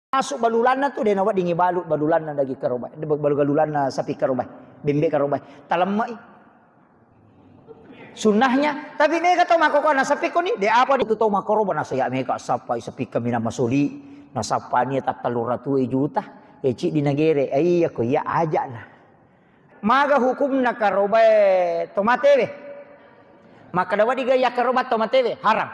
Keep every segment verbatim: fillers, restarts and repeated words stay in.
Masuk balulanna tu, de' naweddingi balu, balulanna daging karoba, balu-, balulanna sapi karoba, bembe karoba. Talemme'i. Sunnahnya, tapi mega to makkokkoe nasappi koni, de' apa de' tu to makkaroba, nasaya mega sappai sappi kaminang masoli, nasappani tattellu ratu juta, e ciddi nagere, e iya ko iya aja'na. Maga hukumna karobae to matewe? Makkeda wedding ga yakkaroba to matewe? Haram.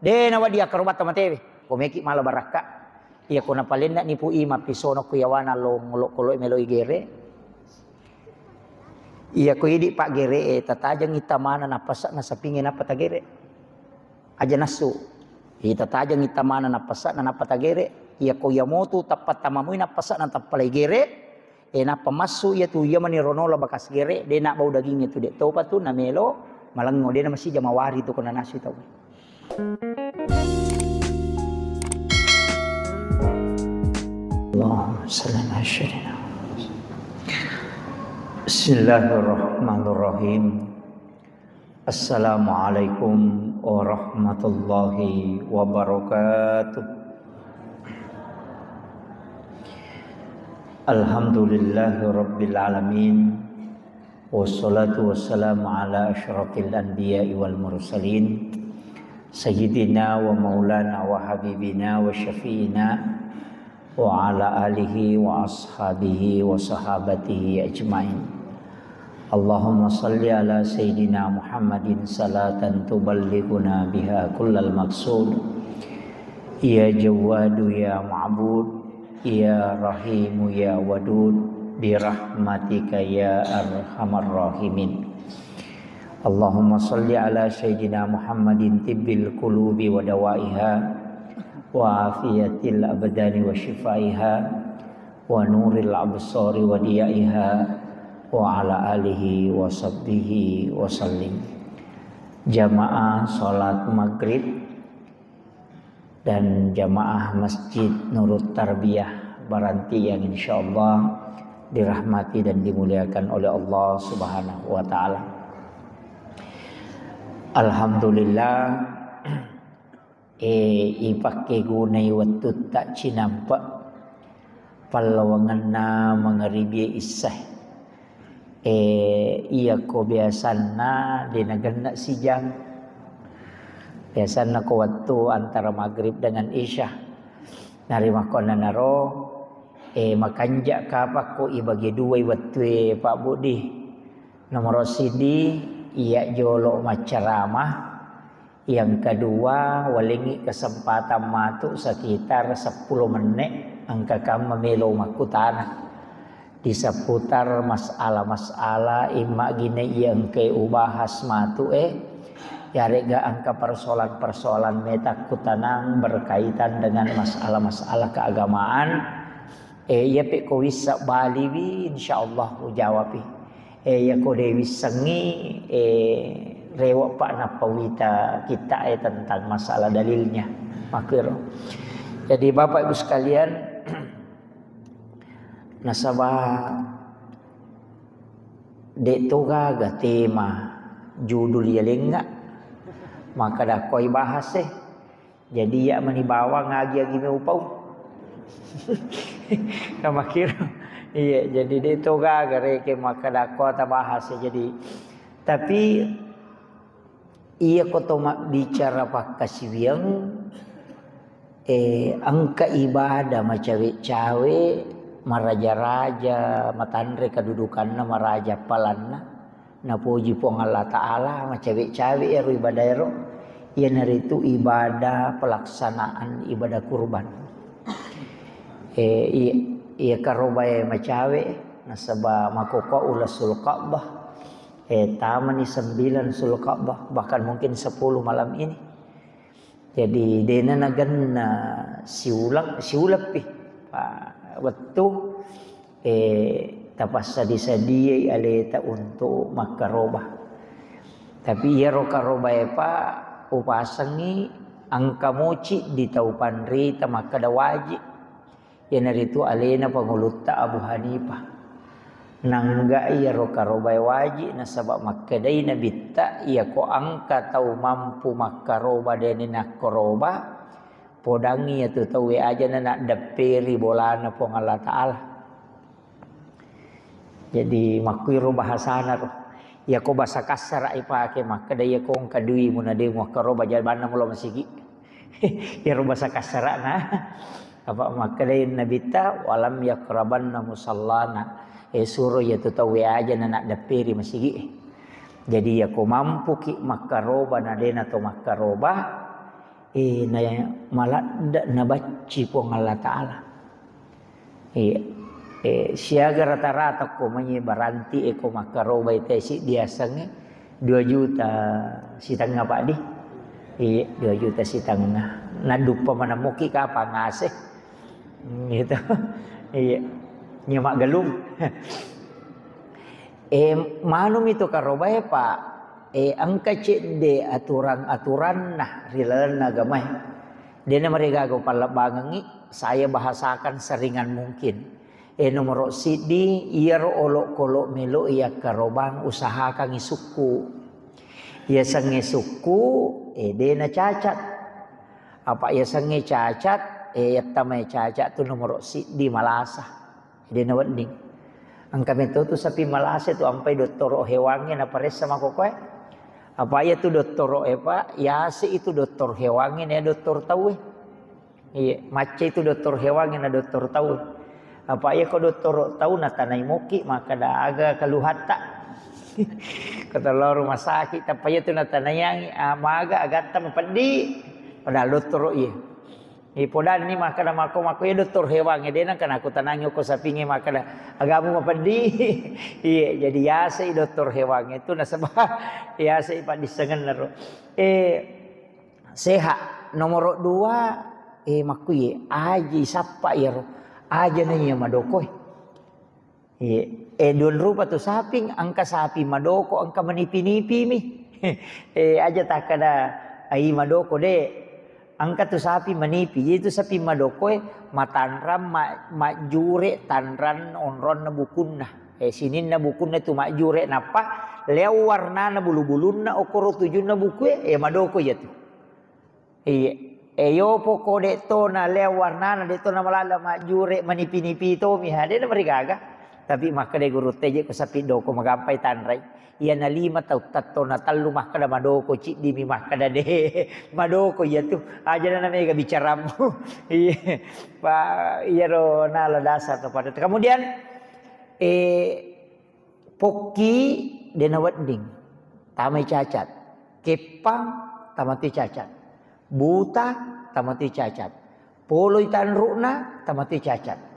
De' nawedding yakkaroba to matewe. Ko meki mala barakka. Iya ko napalenna nipu i mappisono ko yawana lo ngolo-kolo melo igere. Iya ko idi paggere'e tatajengngi tamana nappasa nasapingnge nappa tagere. Aja nassu. Iya tatajengngi tamana nappasa nappa tagere. Iya ko iya motu tappa tamamui nappasa natappa lai gere. E nappa massu iya tu iya mani ronola bakas gere, de' nabbau dagingnya tu de' topa tu namelo malengngo, de' namasija mawari tu ko nanasui tau. Allahumma salli ala sayyidina Muhammad. Bismillahirrahmanirrahim. Assalamualaikum warahmatullahi wabarakatuh. Alhamdulillahi rabbil alamin. Wassalatu wassalamu ala asyrafil anbiya'i wal mursalin. Sayyidina wa maulana wa habibina wa syafi'ina wa ala alihi wa ashabihi wa sahabatihi ajmain. Allahumma salli ala sayyidina Muhammadin salatan tuballighuna biha kullal maqsud. Ya Jawwadu ya Ma'bud, ya Rahimu ya Wadud, birahmatika ya arhamar rahimin. Allahumma salli ala sayyidina Muhammadin tibbil qulubi wa dawaiha, wa afiyatil abdani wa shifaiha, wa nuril absari wa diyaiha, wa ala alihi wa sahbihi wa sallim. Jamaah salat maghrib dan jamaah Masjid Nurut Tarbiyah Baranti yang insyaallah dirahmati dan dimuliakan oleh Allah Subhanahu wa taala. Alhamdulillah, eh, ipakkegunai wettutta cinampe' pallawangenna mangaribie issae. Eh, iyako biasanna de' nagenna sijang. Biasanna ko wettu antara maghrib dengan isya. Narimakkuannanaro, eh, makanja' kapakko ibage duai wettue, Pak Budi. Nomoro siddi, iya jolo maccarama. Yang kedua, walengngi kesempatan matu sekitar seppulo menne', engka kamma melo makkutana di seputar masalah-masalah imma gine iya engkae ubahas matu e, yarega engka persoalan-persoalan meta kutanang berkaitan dengan masalah-masalah keagamaan. Eh, iya pe ko wissa baliwi, insyaallah ujawapi. Eh, iya ko de wissengngi, eh, rewe' pa nappa wita kitta e tentang masalah dalilnya. Makkiro. Jadi Bapak Ibu sekalian, nasaba de' to gaga tema judul iya lengnga, maka dakkoi bahas e. Jadi iya mani bawang agi-agi me upau. Kamakiro. Iya, jadi de' to gaga reke makkadakko tabahas. Jadi, tapi iya ko to mabbicara pakkasiwiang, eh, engka ibadah macawe-cawe, maraja-raja, matanre kedudukanna, maraja palanna. Napoji Puang Allah Ta'ala, macawe-cawe ero ibadah ero, iyanaritu ibadah pelaksanaan ibadah kurban. Eh, iya, iya karobae macawe, nasaba makkokkoe uleng Zulqa'dah, eh, tamani sembilan Zulqa'dah, bahkan mungkin sepuluh malam ini. Jadi, de'na nagenna siuleng, siuleng pi. Pa, wettu, eh, tapassadi-sadiai aleta untuk makkaroba. Tapi iyaro karobae pa upasengngi engka moci di tau panrita makkeda wajib. Iyanaritu alena pangulutta Abu Hanifah. Nangga iyaro karobae wajib, nasaba makkedai Nabitta, iyako engka tau mampu makkaroba deni nakkaroba, Podangngi iyatu tauwe aja na naddepperi bolana Puang Allah Ta'ala. Jadi makkuiro bahasana ro. Iyako bahasa kassara ipake, makkeda iyako engka dui muna de muakkaroba jabanna mulo masigi. Iyaro bahasa kassarana. Apa makkedai Nabitta, "Walam yakrabanna musallana." Eh, suro iyatu tauwe aja na naddepperi masigi. Jadi iyako mampuki makkaroba na de nato makkaroba, eh, na maladde nabacci Puang Allah Ta'ala. Iya. Eh, siaga rata-rata ko manye baranti eko makkaroba ite siddi asengnge dua juta sitengnga, Pak, di. Iya, dua juta sitengnga. Naduppa maneng muki kapang ase. Hmm, gitu. Iya. Nya maggalung. Eh, manumi to karobae, Pak. Eh, engka cedde aturan-aturanna ri lalenna agamae. Dena marigaga upallebbangengngi, saya bahasakan seringan mungkin. Eh, nomoro siddi, iyaro olokolo melo yakkarobang, usahakangngi sukku. Yasengnge sukku, eh, dena cacat. Apa yasengnge cacat, eh, yattamai cacat tu nomoro siddi malasa. Dena wedding. Engka meto tu sapi malasa tu ampai dottoro hewangnge naparessa makokoe. Apa iya tu dottoro e, Pak, yase itu doktor hewangnge, ne doktor tauwe. Iya, macca itu doktor hewangnge na doktor tauwe. Apa iya ko doktor tau natanai moki, makkeda aga keluhatta. Kata lao rumah sakit, tappa iya tu natanaiangi, ah, maga agatta mapeddi. Padahal dottoro iya. Ipodanni makkeda mako-mako, iya doktor hewangnge, de nengka nakutanangi ko sapingnge makkeda, agamu mapeddi. Iya, jadi yasei doktor hewangnge tu nasaba yasei paddissengenna ro. Eh, sehat. Nomoro dua, eh, makkuye, aji sappa iyaro. Aja na iya madokoe. Iya. Eh, duan rupa tu saping, engka sapi madoko, engka manipi-nipi mi. Eh, aja takkeda, ai madoko, de. Engka tu sapi manipi, itu sapi madokoe matanrang, ma-, majjure tanrang onronna bukunna. Eh, sininna bukunna tu majjure, nappa leo warnana bulu-bulunna, okoro tujunna bukue, eh, madoko iya tu. Iya. E, yopo ko de to na leo warnana, de to na malala majjure manipi-nipi tomi, ha, de na marigaga. Tapi makkeda guru teje ko sapi doko magampai tanrai. Iya na lima tau tatto na tellu makkeda madoko, ciddi mi makkeda de madoko iya tu. Aja na mega bicaramu. Iya. Pa, iyaro nala dasar to pada. Kemudian, eh, Pokki de nawedding, tamai cacat. Keppang, tamatui cacat. Buta, tamatui cacat. Poloi tanru'na, tamatui cacat.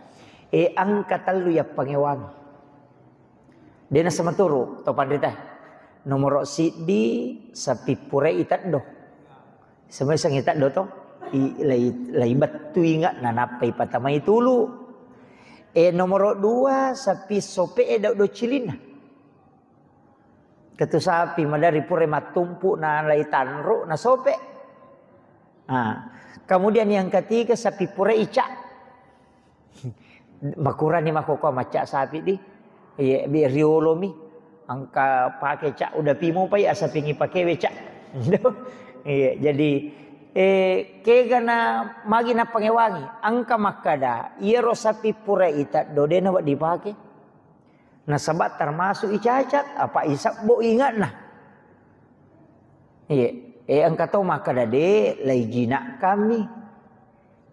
E, engka tellu yappangewangi. De nasematuru to panrita. Nomoro siddi, sapi purai teddo. Semeseng ita do to, i-, lai, lai bettu inge'na nappa ipatamai tulu. E, nomoro dua, sapi sope e dau do cilinna. Ketu sapi madari pura mattumpu na lai tanru na sope. Nah, kemudian yang ketiga, sapi pura ica. Makurani makkokkoe macca sapi di. Iya, bi riolomi. Engka pake ca udapi mopai, asapingi pakewe ca. Iya, jadi, eh, kegana magi nappangewangi. Engka makkada, iyaro sapi pura iteddo de na wedding pake. Nasaba termasuk icacat, apa isebbo inge'na. Iya, eh, engka to makkada de, lai jinakkammi.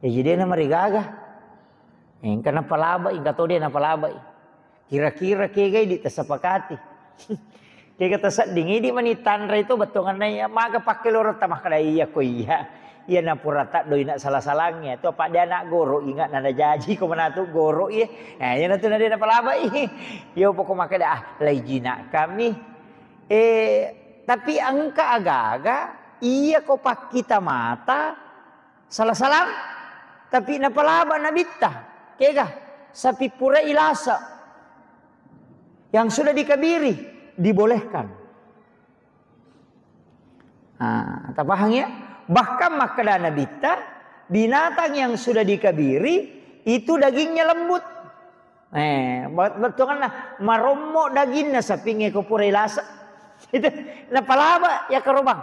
Iya, jadi de na marigaga. Engka napalabai, engka to de napalabai. Kira-kira kega idi tasepakati. Kega tasedding idi mani tanrai to bettuanna iya, maga pakkeloro tamakkada iya ko iya. Iya na pura teddo ina sala-salangnge to, apa de anak goro inge'na najaji ko manatu goro iya. Nah, iya natu na de napalabai. Iya pokok makkada, ah, lai jinakkammi. Eh, tapi engka aga-aga iya ko pakkita mata sala-salang, tapi napalaba nabitta. Kega? Sapi pura ilasa. Yang sudah dikabiri dibolehkan. Nah, tapahang ya? Bahkan makkada nabitta, binatang yang sudah dikabiri itu dagingnya lembut. Eh, bet-, bettuanna marommo daginna sapinge ko pura ilasa. Itu napalaba ya karobang.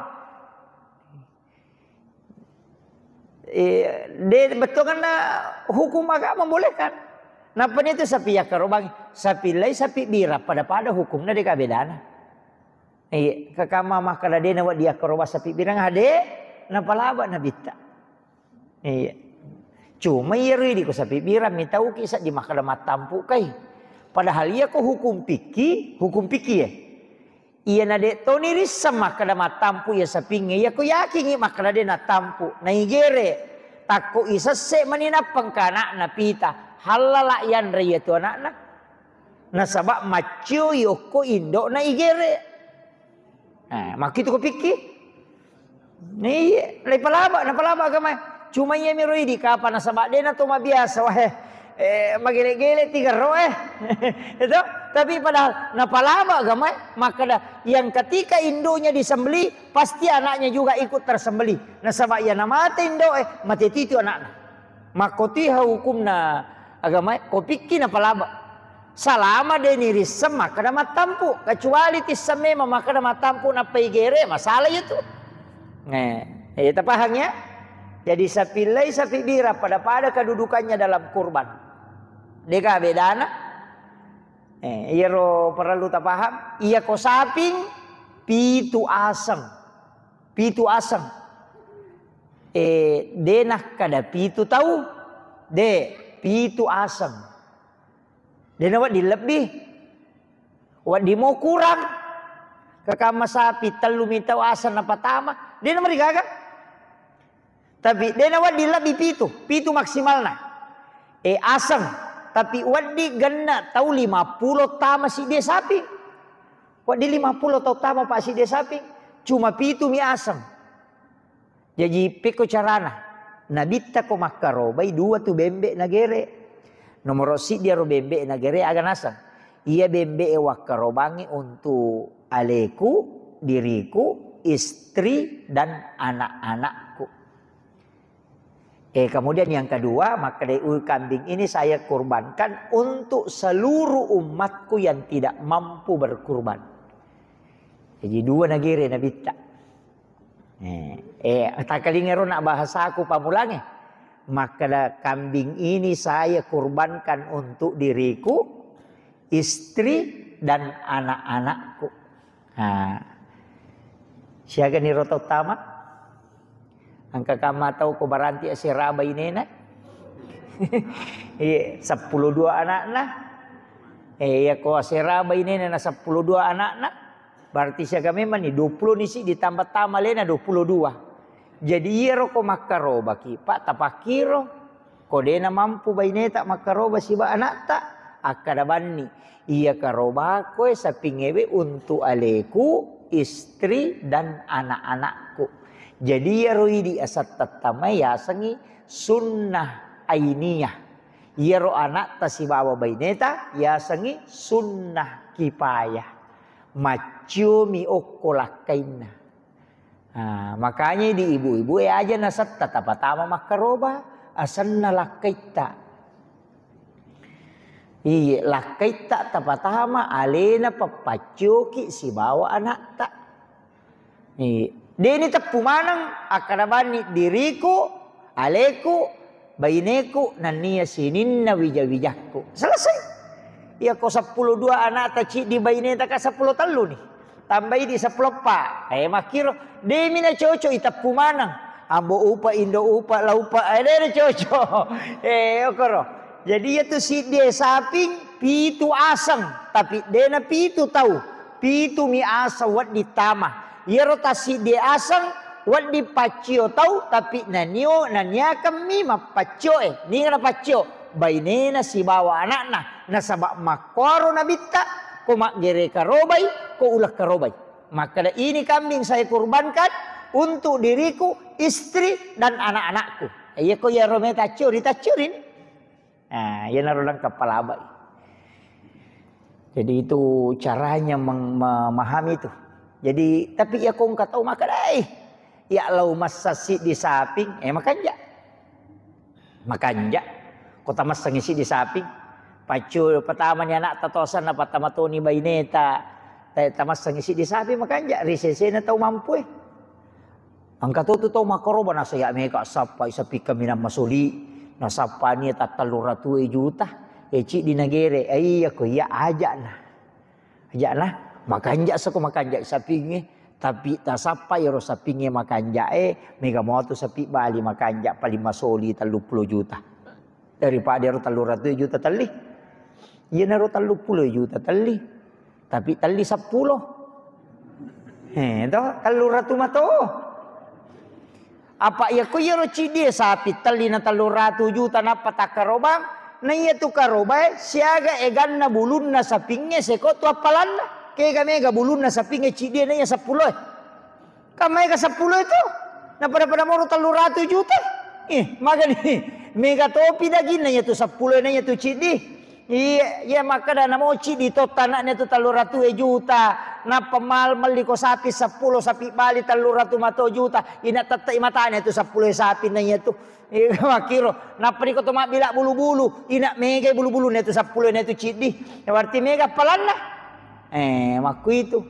Eh, de bettuanna hukum agama membolehkan. Nappa itu sapi yakkarobangi, sapi lai sapi bira pada-pada hukumna deka bedana. Iya, kakama makkada de nawedding yakkaroba sapi birang ade, napalaba nabitta. Iya. Cuma iya ridi ko sapi birang mitauki sa di makkada mattampu kai. Padahal iya ko hukum fikih, hukum fikih ya. Iyana de' toni risseng makkeda mattampu iya sapingnge, iya ko yakingngi makkeda de' nattampu, naigere', takko isesse' mani nappa engka ana'na pita, hallala' yanre iya tu ana'na. Nasaba' maccioi okko indo'na igere'. Nah, makkitu ko pikki. Iya, naipalaba', napalaba' agamae. Cuma iya miro idi' kapang nasaba' de'na to mabiasa, wah, eh, magele'-gele' tiga ro, eh. Itu, tapi padahal napalaba' agamae, makkeda yang ketika induknya disembelih, pasti anaknya juga ikut tersembelih. Nasaba' iya namate indo'e, mate titu anakna. Makkotoi hukumna agamae, ko pikki napalaba'. Salama de' nirisseng makkeda mattampu, kecuali tisseng memang makkeda mattampu nappa igere', masalah iya tu. Eh, eh, tapahang ya? Jadi sapi lai sapi bira pada-pada kedudukannya dalam kurban. De'ga bedana? Eh, iyaro perlu tapahang. Iya ko saping pitu aseng. Pitu aseng. Eh, de' nakkeda pitu tau. De', pitu aseng. De' nawedding lebbi. Wedding mo kurang. Kakamma sapi tellu mi tau aseng napatama. De' namarigaga. Tapi de' nawedding lebbi pitu. Pitu maksimalna. Eh, aseng. Tapi wedding genna tau lima pulo tama siddi sapi. Wedding lima pulo tau tama pa siddi sapi. Cuma pitu mi aseng. Jaji, pekko carana? Nabitta ko makkarobai dua tu bembe' nagere'. Nomoro siddi aro bembe' nagere' aga naseng? Iya bembe' e wakkarobangngi untuk aleku, diriku, istri, dan anak-anakku. Eh, kemudian yang kedua, makkedai, "Kambing ini saya kurbankan untuk seluruh umatku yang tidak mampu berkurban." Jadi dua nagere' nabitta. Eh, eh, takkalingero na bahasaku pammulangnge. Makkeda, "Kambing ini saya kurbankan untuk diriku, istri, dan anak-anakku." Nah, siaga niro tau tama? Engka kamma tau ko baranti asera bainena? Iya, seppulo dua anakna. Eh, iya ko asera bainena na seppulo dua anakna. Berarti siaga memang ni, dua pulo ni siddi ditambah tama alena dua pulo dua. Jadi iyaro ko makkarobaki, Pak, tapakkiro. Ko de'na mampu baineta makkaroba siba anakta, akkada banni, "Iya karobako e sapingngewe untuk aleku, istri, dan anak-anakku." Jadi iyaro idi' aseng tattama yasengngi sunnah ainiyah. Iyaro anakta sibawa baineta yasengngi sunnah kipayah. Macciomi okko lakkainna. Nah, makanya di ibu-ibu e aja nasetta tapatama makkaroba, asenna lakkaitta. Iye, lakkaitta tapatama alena pappaccioki sibawa anakta. Iye. De'ni teppu maneng, akkada banni diriku, aleku, baineku, nennia sininna wija-wijakku. Selesai. Iya ko seppulo dua anakta ciddi baineta ka seppulo tellu ni. Tambai di seppulo eppa. Eh, makkiro. De'mi na cocok iteppu maneng. Ambo upa, indo upa, la upa. Eh, de' na cocok. Eh, okoro. Jadi iya tu siddi saping pitu aseng. Tapi de'na pitu tau. Pitu mi aseng wedding tama. Iyaro tassiddi aseng wedding paccio tau, tapi nanio, naniakemmi mappaccio e. Niga napaccio? Bainena sibawa anakna. Nasaba makkuaro nabitta, ko maggere karobai, ko uleng karobai. Makkeda, "Ini kambing saya kurbankan untuk diriku, istri, dan anak-anakku." Iya ko iyaro meta accuri, taccuri ni. Nah, iyanaro lengkap palabai. Jadi itu caranya meng-, memahami itu. Jadi, tapi iya ko engka tau makkeda, "Eh, iya lao massa siddi saping," eh, makanja. Makanja. Ko tamassengi siddi saping. Paccu pertama ni anakta tosanna, pattama toni baineta. Ta-, tamassengi siddi saping makanja. Ri sesena tau mampu e. Engka to tu tau makkaroba nasaya mega sappai sapi kaminang masoli, nasappani tattellu ratu e juta, e ciddi nagere, e iya ko iya aja'na. Aja'na, makanja sako makanja sapingnge, tapi tasappa iyaro sapingnge makanja e, mega motu sapi bali makanja paling masoli telluppulo juta. Daripada ero tellu ratu juta telli. Iyanaro telluppulo juta telli. Tapi telli seppulo. Eh, to, tellu ratu mato. Apa iya ko iyaro ciddi e sapi telli na tellu ratu juta nappa takkarobang, na iya tu karobae siaga eganna bulunna sapingnge seko tu appalanna. Kega mega bulunna sapingnge ciddi e na iya seppulo e. Kan maega seppulo itu? Na pada-pada moro tellu ratu juta. Ih, magani mega topi daginna iya tu seppulo na iya tu ciddi. Iya, iya makkeda namo ciddi totta anaknya tu tellu ratu e juta. Nappa mal melli ko sapi seppulo sapi bali tellu ratu mato juta. Ina tette matanya tu seppulo sapi na iya tu. Iya, makkiro. Nappa niko to mabbila bulu-bulu. Ina mega bulu-bulu na tu seppulo na tu ciddi. Ya berarti mega appalanna. Eh, makku itu.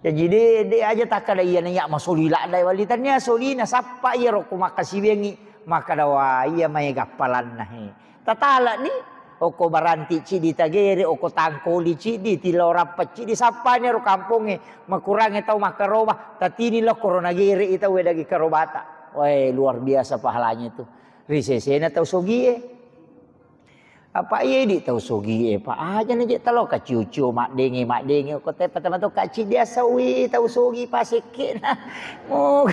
Jaji de, de aja takkada iyana iya masoli ladda wali tania solina sappa iya rokko makkasiwiangngi makkada wa iya maega appalanna he. Tatalani okko baranti cidi tagere okko tangkoli cidi tilo rappa cidi sappani ro kampongnge makurangnge tau makkaroba tatini lokko ro nagere i tau wedagi karobata. Wae luar biasa pahalanya itu. Ri sesena tau sogie. Apa iya idi tau sogie, Pak? Aja na je talo kaciu-ciu maddenge, maddenge ko te patama to kaci dia sawi tau sogi pasekkena. Mo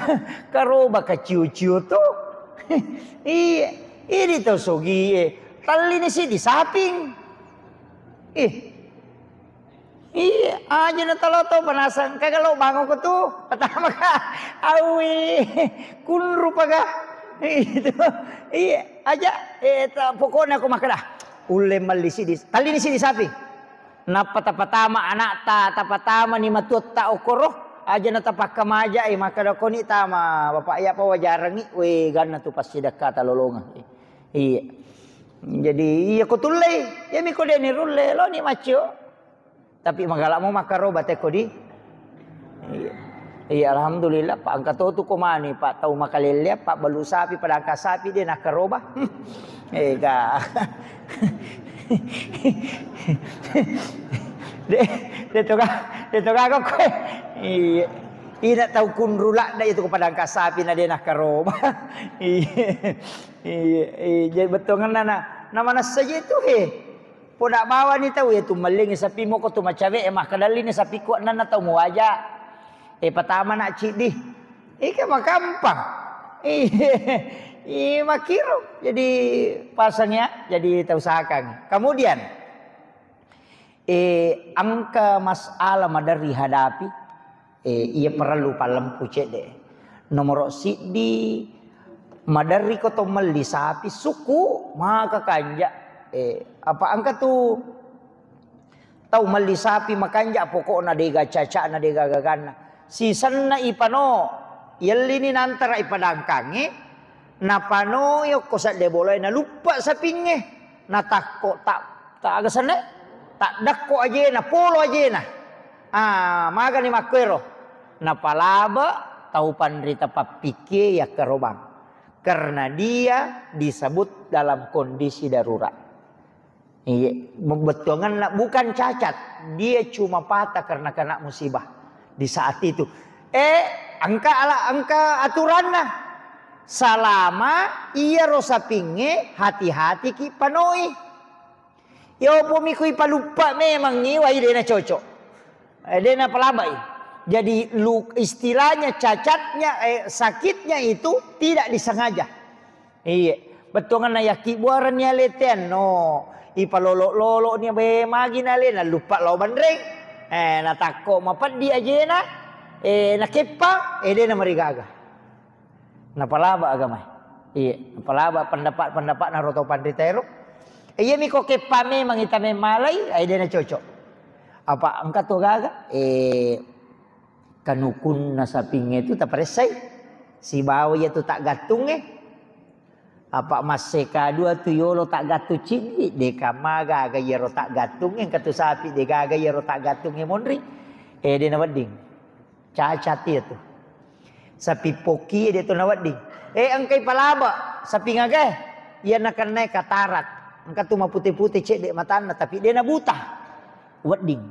karoba kaciu-ciu to. Iya, idi tau sogie. Tallini sidi saping. Ih. Iya, aja na talo tau panasang. Kaga lo bango ko tu. Pertama ka, awi, kunru paga. Itu. Iya, aja. Eh, ta, pokoknya aku makkeda. Ulle melli sidi. Tallini sidi sapi. Nappa tapatama anakta, tapatama ni matuatta okoro. Aja na tapakka maja, eh, makkeda koni tama. Bapak iya pa wajarangi, we ganna tu pasti dekka talolonga. Iya. Jadi, iya ko tullei. Iya mi ko deni rulle, lo ni macio. Tapi magalamo makkaroba tekko di. Iya. Iya, alhamdulillah, Pak, engka to tu ko mani, Pak, tau makalelle, Pak, balu sapi, padangka sapi, de nakkaroba. Ega. De, de toga, de toga ko koe. Iya. Ina tau kunru ladda itu ko padangka sapi na de nakkaroba. Iya. Iya, iya, jadi bettuanganna na, na manessa je tu he. Poda bawani tau iya tu mellingi sapi moko tu macawe e makkedallini sapiku annanna tau muwaja. E patama na ciddi. Ika makampang. Iya, iya makiro. Jadi pasang ya, jadi tau sakang. Kemudian eh, engka masalah maderri hadapi, eh, iya parellu pallempu cedde. Nomoro siddi, maderri ko to melli sapi suku maka kanja. Eh, apa engka tu tau melli sapi makanja pokokna dega cacana dega gaganna. Sisenna ipano, yellini nantara ipadangkangnge, napanoi okko sedde bolae naluppa sapingnge. Natakko tak Tak aga senna, tak dakko ajena, polo ajena. Ah, magani makkuero. Napalaba tau panrita pappikkie yakkarobang. Karena dia disebut dalam kondisi darurat. Iya, bettuanganna bukan cacat, dia cuma patah karena kena musibah di saat itu. Eh, engka ala, engka aturanna. Salama iyaro sapingnge hati-hati ki panoi. Yopomi kui paluppa memangngi wai dena cocok. Eh, dena palabai. Jadi lu, istilahnya cacatnya, eh, sakitnya itu tidak disengaja. Iya, bettuanganna yakki buarenni ale tenno. Ipalolo-lolo ni be magi nale naluppa lao banreng. Eh, natakko mapeddi ajena. Eh, nakeppa, eh, dena marigaga. Napalaba agamae. Iya, napalaba pendapat-pendapat naro tau panrita ero. Eh, iya mi ko keppa memang ita memmalai, ai dena cocok. Apa engka to gaga? Eh, kanukunna sapingnge tu taparessai. Sibawa iya tu tak gattungnge. Apa masseka dua tu yolo tak gattung cidi, deka magaga iyaro tak gattungnge, engka tu sapi de gaga iyaro tak gattungnge monri. Eh, dena wedding. Cacat iya tu. Sapi pokki de to nawedding. Eh, engkai palaba, sapi ngagae? Iya nakennae katarak. Engka tu mapute-pute cedde matanna, tapi de nabuta. Wedding.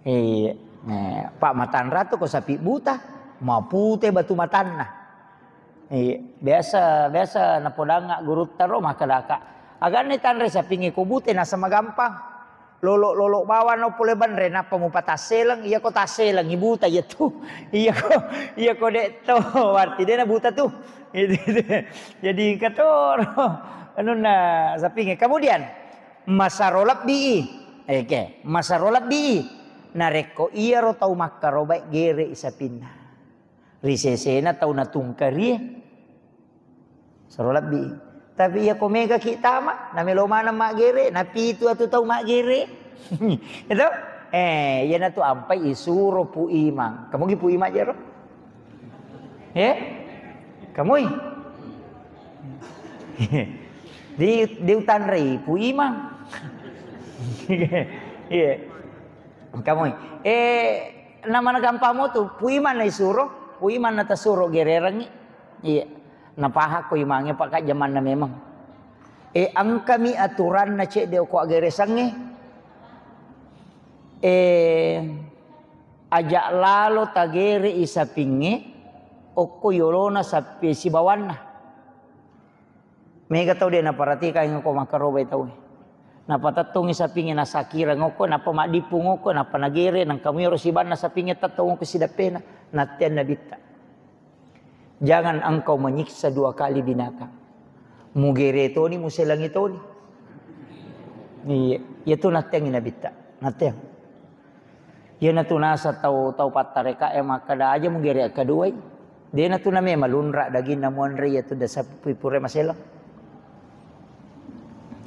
Iya. Eh, Pak, matanra tu ko sapi buta, mapute batu matanna. Iya, biasa, biasa napodanga gurutta ro, makkadaka, "Aganni tanre sapingnge ko bute, nasama gampang. Lolo-lolo bawang no pole banre, nappa mupatasseleng, iya ko tasseleng, ibuta iya tu." Iya ko, iya ko de to, berarti de nabuta tu. Jadi engka toro anunna sapingnge. Kemudian, masaro lebbi i. Oke, masaro lebbi i. Narekko iyaro tau makkarobae gere i sapinna. Ri sesena tau natungkarie. Saro lebbi. Tapi iya ko mega ki tama, namelo maneng maggere, napitu atu tau maggere. Itu? Eh, iyanatu ampai isuro Pu Imang. Kamu gi Pu Imang jero? Eh? Kamui? Di, diutanrei Pu Imang. Iya. Kamui. Eh, namana gampang mo tu, Pu Imang na isuro, Pu Imang na tasuro gererengngi. Iya. Napahakko Imangnge, Pak, kak, jamanna memang. Eh, engkami aturanna cedde okko aggeresengnge. Eh, aja lalo tagere i sapingnge okko yolona sappie sibawanna. Mega tau de naparatikangngi ko makkarobai tau. Napatettongngi sapingnge, nasakireng okko, nappa maddippung okko, nappa nagere, nangka muiro sibanna sapingnge tettong okko sidappena. Natteang Nabitta. Jangan engkau menyiksa dua kali binatang. Mugere toni, muselengi toni. Iya, iya tu natteangngi Nabitta. Natteang. Iyanatu naseng tau, tau pattareka e makkeda, "Aja mugere akkaduai." Dena tu namema lunra daginna muanre, iyatu dasa pui pura maseleng.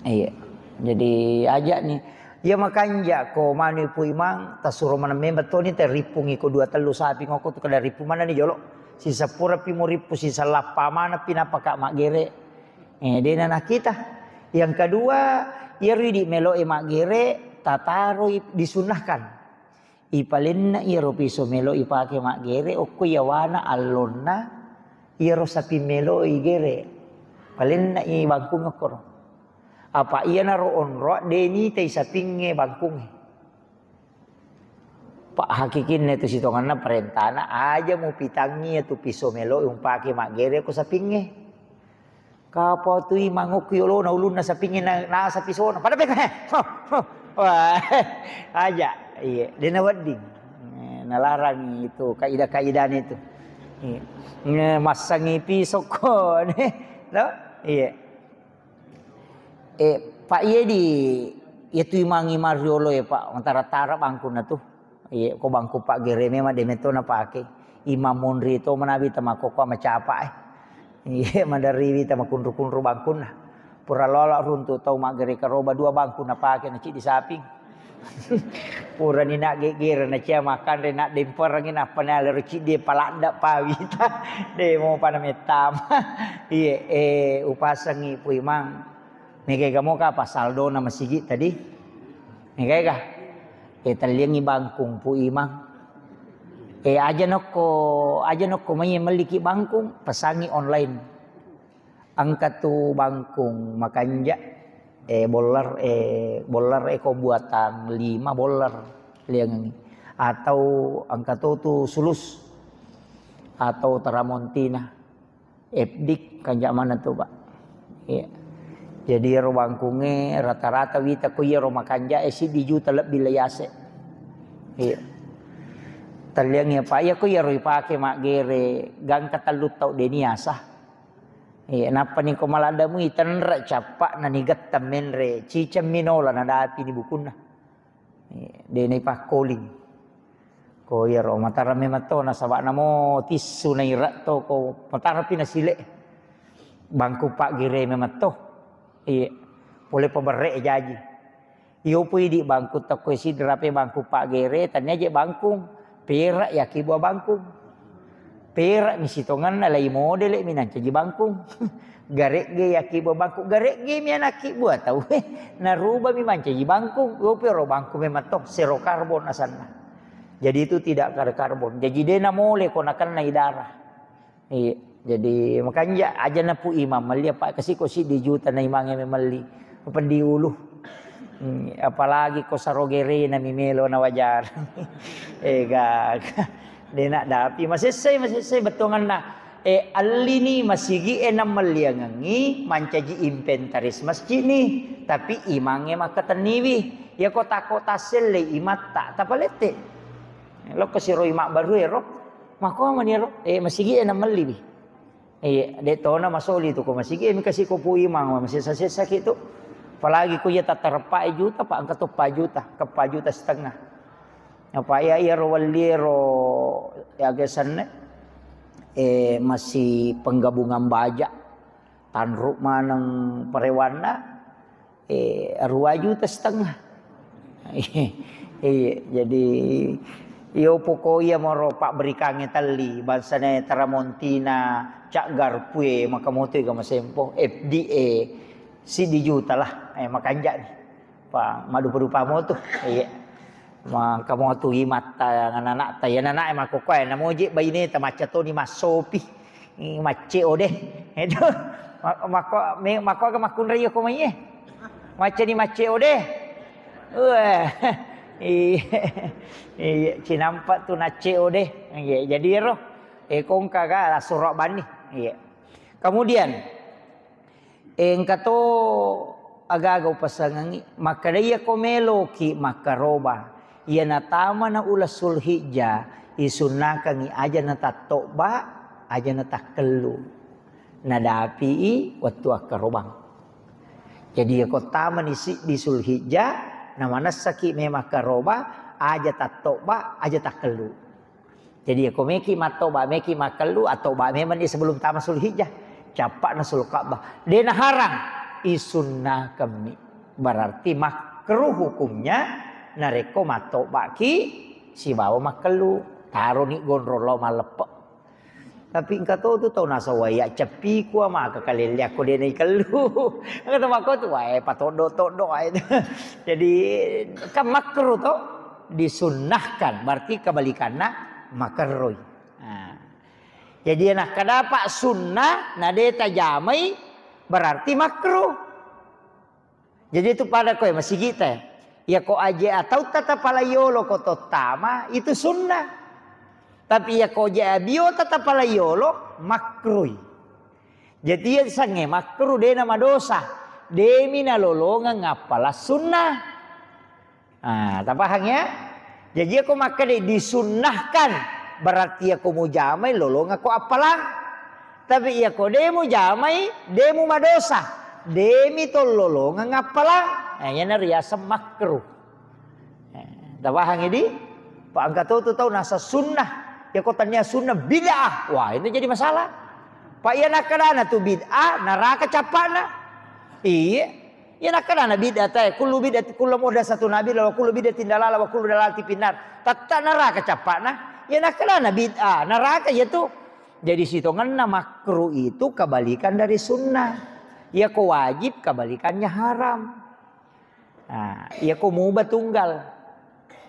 Iya. Jadi aja ni. Iya makanja ko manu Pu Imang, tasuro maneng memang toni, tarippungi ko dua tellu sapi ngoko tu kada rippu maneng ni jolo. Sisapura pi murippu, sisallappa maneng pi napaka maggere. Eh, dena nakita. Yang kedua, iyaro idi melo e maggere, tataroi, disunnahkan. Ipalenna iyaro piso melo ipake maggere, okko iyawana allonna iyaro sapi melo igere. Palenna i bangkung okkoro. Apa iyanaro onroa de nitai sapingnge bangkungnge. Pak, hakikinna tu sitonganna parentana, aja mupitangngi iyatu piso melo umpake maggere ko sapingnge. Kapau tu Imang okko yolona ulunna sapingnge na, nasa pisona. Pada peka, he. Ho, ho. Wah, aja. Iya, dena wedding. Eh, nalarang itu kaidah-kaidahna itu. Iya. Nge-, massangi pisokko, ne. No? Iya. Eh, Pak, iya di, iya tu Imang, Imang riolo ya, Pak. Antara tara bangkunna tu. Iya, ko bangku paggere memang de metto napake. Imang monri to manabi tamakokko macapa, eh. Iya, maderriwi tamakunru-kunru bangkunna. Pura lola runtu tau maggere karoba dua bangku napake na ciddi saping. Purani naggegere na cia makkanre na demperengi nappa nalero ciddi paladda pawita. De mopa na mettama. Iya, eh, upasengi Pu Imang. Mega ega moka apa saldona masigi tadi? Mega ega? Eh, telliangi bangkung Pu Imang. Eh, aja nokko, aja nokko mai melliki bangkung, pesangi online. Engka tu bangkung makanja, eh, boller, eh, boller eko buatan lima boller liangengi. Atau engka to tu sulus atau teramontina. F D kanja maneng tu, Pak. Iya. Jadi ero bangkungnge rata-rata wita ko iyaro makanja e siddi juta lebbi le yase. Iya. Telliangngi apa iya ko iyaro ipake maggere gangka tellu tau deni asa. Iya, nappa ni ko maladda mui tenre cappa na ni getta menre ciceng minola nadapi ni bukunna. Iya, de na ipakkoling. Ko iyaro matara memang to, nasaba namo tissu naira to ko matara pi nasile. Bangku paggere memang to. Iya. Pole paberre jaji. Iyo pui di bangku tokko sidra pe bangku paggere, tania je bangkung. Perak yaki buah bangkung. Perak mi sitonganna lai modele mi nancaji bangkung. Garegge yaki buah bangkung, garegge mi anakki buah tau. Naruba mi mancaji bangkung, yopi ro bangkung memang to, zero karbon asanna. Jadi itu tidak kar-, karbon. Jadi de namole ko nakennai darah. Iya. Jadi makanja aja napu imang melli apa kasi ko siddi juta na imangnge melli. Peddi ulu. Hmm, apalagi ko sarogerena mi melo na wajar. Ega. De na dapi masessai, masessai bettuanganna. E, allini masigi e nammelliangengngi mancaji inventaris masjid ni, tapi imangnge makkatenniwi. Iyako takko tasselle imatta, tapalette. Lokko siro imang baru ero, makko mani ero, e, masigi e nammelliwi. Iya, de tona masoli tu ko masigi e, mika siko pu imang, masessa-sessa ki tu. Apalagi ko iya tatareppa e juta, pa engka to pa juta, ke pa juta setengah. Apa iya, iya ro welli ero, ya, aga senna, eh, masih penggabungan baja, tanru maneng parewanna, eh, dua juta setengah. Iya, jadi iyo poko iya moro pabberikangnge telli, bangsana Tramontina, Cak Garpue, maka moto ga masempo, F D A, siddi juta lah, eh, makanja ni. Pa, madupa-dupa motu. Iya. Maka motu imatta, anak-anakta, ya, anak-anak e makkokkoe, namoji baineta macca toni massopi. I, macce ode. Itu. Ma-, makko, me-, makko aga makkunrai ko mai e. Macca ni macce ode. Wah. Iya. Iya, cinampa tu nacce ode. Iya, jadi ero. E kongka ga lasuro bani. Iya. Kemudian, engka to agaga upasengengngi, makkeda iyako meloki makkaroba, iya natamana uleng Sulhijjah, isunnakengngi aja natattobba, aja natakkellu. Nadapi'i wettu akkarobang. Jadi iyako tamani siddi Sulhijjah, namanessaki memang akkaroba, aja tattobba, aja takkellu. Jadi, ko meki mattoba, meki makkellu, attoba memang ni sebelum tama Sulhijjah. Cappa'na Sulka'bah. De naharang, isunnakammi. Berarti makruh hukumnya, narekko mattobaki sibawa makkellu. Taroni gondrong lao malleppe. Tapi engka to tu tau nasawai, ya ceppiku ama ke kalelle akko de naikellu. Engka to makko tu, wae patoddo-toddo wae. Jadi, kan makruh to. Disunnahkan, berarti kebalikanna makerroi. Nah. Jadi, nakkadapa sunnah, na de tajamai, berarti makruh. Jadi, itu pada koe, masigita. Ya, ko aje atau tata pala yolo ko tottama, itu sunnah. Tapi ya, ko aje abio tata pala yolo, makruh. Jadi, iya sange makruh, de na madosa. Demi nalolongeng appala sunnah. Ah, tapahang ya? Jaji, ako makkeda disunnahkan, berarti ako mujamai lolongako appalang. Tapi iyako de mujamai, de mu madosa, de mi to lolongeng appalang. Nah, iyana riaseng makruh. Eh, tapahang idi? Pak, engka to tu tau nasa sunnah. Iyako tania sunnah, bid'ah. Wah, itu jadi masalah. Pak, iya nakkedana tu bid'ah, neraka cappana. Iya. Iya nakkedana bid'ah tae, kullu bid'ati, kullu muhdatsatun bid'ah, wa kullu bid'atin dalalah, wa kullu dalalatin finnar. Tetta neraka cappana. Iya nakkedana bid'ah, neraka iya tu. Jadi sitongenna makruh itu kebalikan dari sunnah. Iya ko wajib kebalikannya haram. Nah, iya ko mubah tunggal.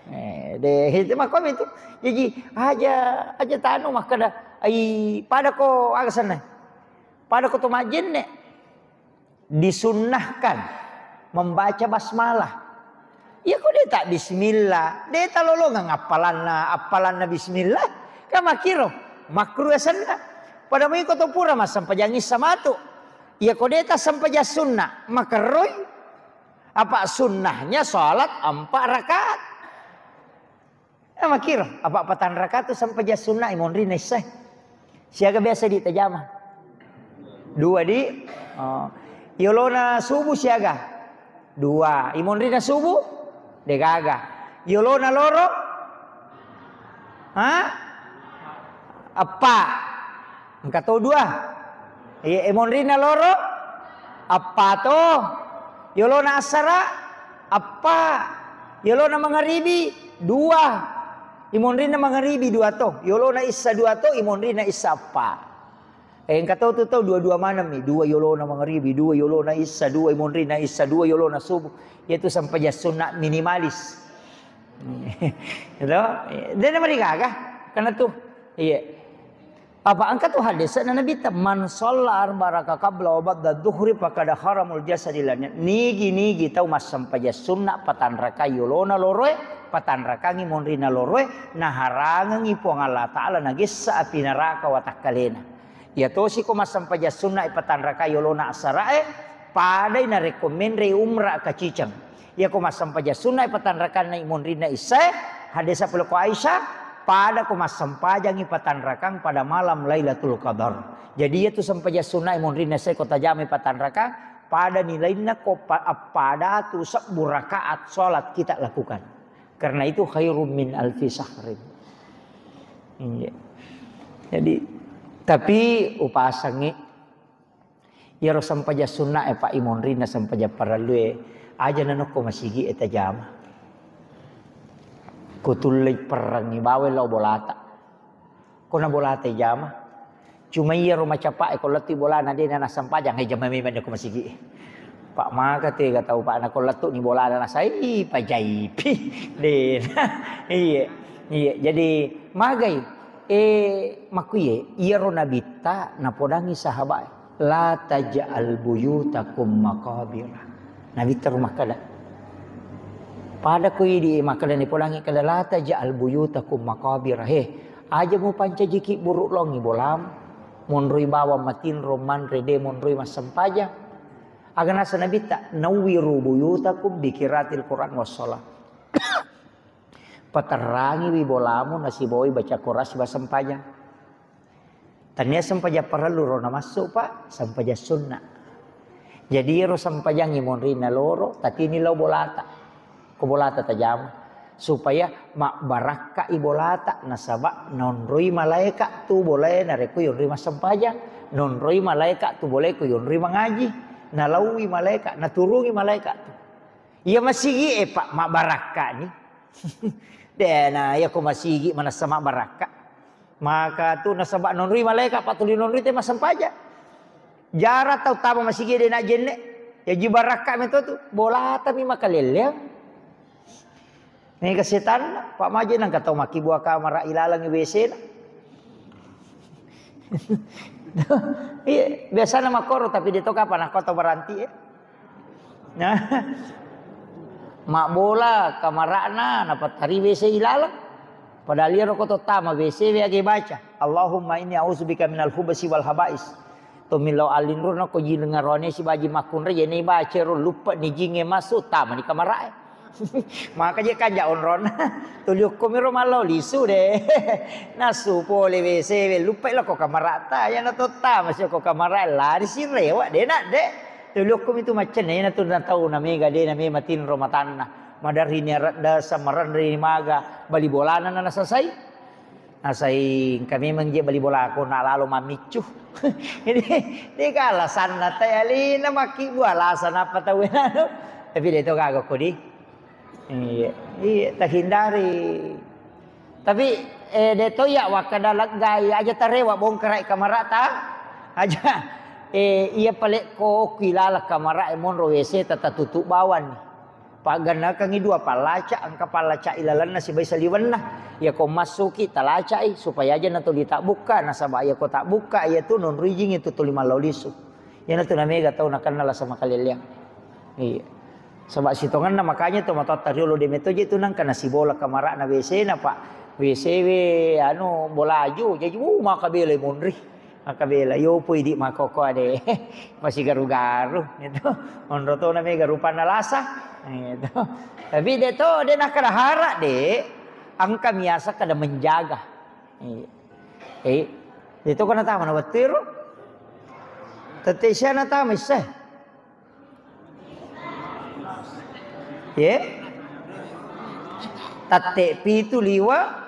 Eh, de, itu makko itu. Jadi aja, aja tanu makkeda, ai pada ko aga senna. Pada ko to majenne. Disunnahkan membaca basmalah. Iya ko de ta bismillah, de ta lolongeng appalanna, appalanna bismillah, ka makkiro, makruh asenna. Pada mui ko to pura massempajang issa matu. Iya ko de ta sempajang sunna, makerroi. Apa sunnahnya salat empat rakaat. Eh, makkiro, apa patang rakaat tu sempajang sunna imonri na issae. Siaga biasa di tajama? Dua di, oh. Yolona subuh siaga? Dua. Imonri na subuh? Degaga. Yolona loro? Ha? Eppa. Engka to dua. Iya, imonrina loro, eppa to. Yolona assara, eppa. Yolona mangaribi, dua. Imonrina mangaribi, dua to. Yolona issa, dua to. Imonrina issa, eppa. Eh, engka to tu tau dua-dua maneng mi. Dua yolona mangaribi, dua yolona issa, dua imonrina issa, dua yolona subuh. Iyatu sempajang sunna minimalis. Gitu? Dia namarigaga. Karena tuh, iya. Apa engka tu hadis na Nabi ta, "Man shalla arba raka qabla wa ba'da dhuhri faqad haramul jasadi lanya." Nigi-nigi tau massempajang sunna patanrakai yolona loroe, patanrakangi monrina loroe, naharangengi Puang Allah Ta'ala nagessa api neraka watakkalena. Iya tosi ko massempajang sunna patanrakai yolona asarae, padai narekko menre umra kaciceng. Iyako massempajang sunna patanrakanna monrinna issae, hadis pole ko Aisyah, pada ko massempajangi patanrakang pada malam Lailatul Qadar. Jadi iyatu sempajang sunna monrinna issae ko tajamai patanrakang, pada nilainna ko pa-, appada tu sebbu rakaat salat kita lakukan. Karena itu khairum min alfi syahrin. Iya. Jadi, tapi upasangi Iyaro sempajang sunna e, Pak, imonrinna sempajang parellu e, aja nanokko masigi e tajama. Ko tullei perrangi baweng lao bolata. Ko na bolata jama. Cuma iyaro macapa e, ko lettu bolana de na nassempajang, e jama memang ko masigi e. Pak, maka tega tau, Pak, na ko lettu ni bolana nasai pajaipi. De. Iya. Iya, jadi magai. Eh, makkuye, iyaro nabitta napodangi sahabat, "La taj'al buyutakum maqabira." Nabitta ro makkeda. Pada ko idi makkeda nipodangi kada, "La taj'al buyutakum maqabira." He, aja mupancajiki buruk longi bolam. Monroi bawang matinro manre de monroi massempajang. Aga nasa nabitta, "Nawwiru buyutakum bi qiraatil Qur'an was shalah." Paterrangiwi bolamu nasibawai baca Quran siba sempajang. Tania sempajang parellu ro namassu, Pak, sempajang sunna. Jadi ro sempajang imonrinna loro, tatini lao bolata. Ko bolata tajama. Supaya mabbarakka i bolata, nasaba nonroi malaeka tu bolae narekko yonroi massempajang, nonroi malaeka tu bolae ko yonroi mangaji, nalaui malaeka, naturungi malaeka tu. Iya masigi e, Pak, mabbarakka ni. De na, iya ko masigi manessa mabbarakka. Maka tu nasaba nonroi malaeka, Pak, tuli nonroi te massempajang. Jara tau tama masigi de na jenne. Yaji barakka meto tu. Bolata mi makalelleang. Mega setanna, Pak, maje nangka tau makkibua kamara ilalang W C na. Iya, biasana makkoro, tapi de to kapang nakko tau baranti e. Nah, mabbola kamara'na napattari W C ilalang. Padahal iyaro ko to tama W C we age baca, "Allahumma inni a'udzubika minal khubsi wal khaba'is." Tommi lao allinro nako jineng aroane sibaji makkunrai, yene baca ro luppe ni jinge massu, tama ni kamara'e. Maka je kanja onronna. Tuli okkomiro mallau lisu de. Nasu pole W C we, luppe lako kamara'ta, yana to tama si ko kamara'e, lari si rewa de nak de. Tuli okkomi tu maccenne, yana tu na tau na mega de na me matinro matanna. Madarri ni aradda samaranri maga bali bolana na nasasai. Nasai engka memeng je bali bolako na lalo mammiccu. Jadi, de ka alasanna tai alena makkibua alasan apa tau anu. Tapi de to gaga kodi. Iya, iya, tahindari. Tapi, eh, de to iya wakkada leggai aja tarewa bongkarai kamarata. Aja, eh, iya pale ko kuilala kamara e monro W C tata tutup bawang. Paggannakengngi dua pallaca, engka pallaca ilalenna sibai saliwenna. Iyako massuki talacai, supaya aja natuli tabbukka, nasaba iyako tabbukka, iyatu nonroi jingi tu tuli mallau lisu. Iyanatu namega tau nakenna lasa makalelleang. Iya. Saba sitongenna makanya tu matoatta riolo de meto je tu nangka nasibola kamara'na W C na, Pak. W C we anu bolaju, jaji, uh, maka bela monri. Makkabela, yopo idi makkokkoe de. Masigaru-garu, gitu. Onro tona mega rupanna lasa, gitu. Tapi de to, de nakkada hara de, engka miasa kada menjaga. Iya. Eh, de to kana tama na wettu ero. Tette siana tama isse. Ye? Tatte pitu liwa.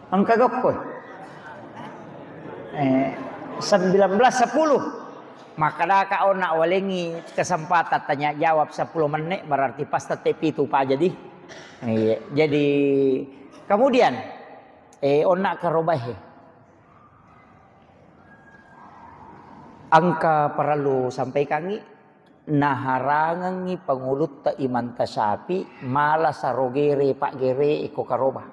Engka gokko. Eh, sembilan belas sepuluh. Makkadaka onna walengi kesempatan tanya jawab sepuluh menit, berarti pas tatte pitu pa jadi. Iya, jadi kemudian, eh, onna karobahe. Engka parellu sampaikangngi, Naharangengngi pangulutta Imam Tasyafi mala sarogere paggere iko karoba.